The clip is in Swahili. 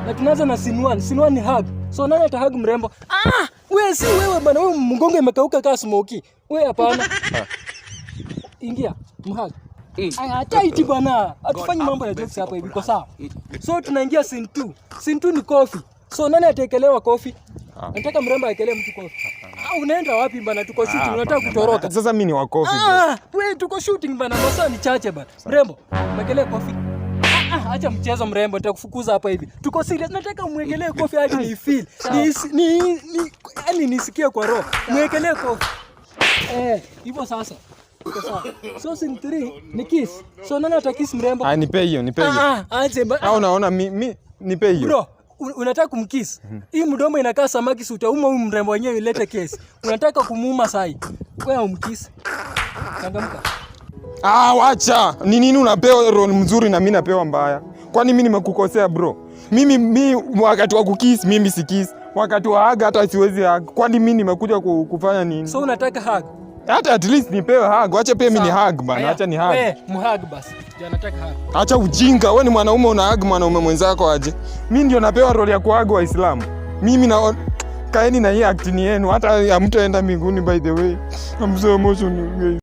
Na tunaanza na scene 1. Scene 1 ni hug. So nani atahug mrembo? Ah, wewe si wewe bana, wewe mgongo imekauka kama smoky. Wewe hapana. Ingia, mhug. Aya, tight bana. Hatufanyi mambo ya jokes hapa hivi, iko sawa. So tunaingia scene 2. Scene 2 ni kofi. So nani ataekelewa kofi? Nataka mrembo aekelee mtu kofi. Ah, unaenda wapi bana? Tuko shooting, unataka kutoroka. Sasa mimi ni wa kofi, bro. Ah, wewe tuko shooting bana, masaa ni chache bana. Mrembo, mwekelee kofi. Ah, ah, acha mchezo mrembo, nitakufukuza hapa hivi. Tuko serious, nataka umwekelee kofi hadi ni feel. Ni yani nisikie kwa roho. Mwekelee kofi. Eh, hivyo sasa. Iko sawa. So scene 3 ni kiss. So nani atakiss mrembo? Ah, nipe hiyo, nipe hiyo. Ah, ah, aje ba. Au unaona mi nipe hiyo. Bro, unataka kumkiss? Hii mdomo inakaa samaki, si utauma huyu mrembo wenyewe ilete kesi. Unataka kumuuma sai. Wewe umkiss. Changamka. Ah, wacha. Ni nini unapewa role mzuri na mimi napewa mbaya? Kwani mimi nimekukosea, bro? Mimi mi wakati wa kukiss mimi si kiss. Wakati wa hug hata siwezi hug. Kwani mimi nimekuja kufanya nini? So unataka hug? Hata at least nipewe hug. Wacha pia mimi ni Sawa. hug bana. Aya, Acha ni hug. we, mhug basi. Ndio nataka hug. Acha ujinga. Wewe ni mwanaume, una hug mwanaume mwenzako aje? Mimi ndio napewa role ya kuhug Waislamu. Mimi na kaeni na hii acting yenu, hata hamtaenda mbinguni by the way. I'm so emotional, guys.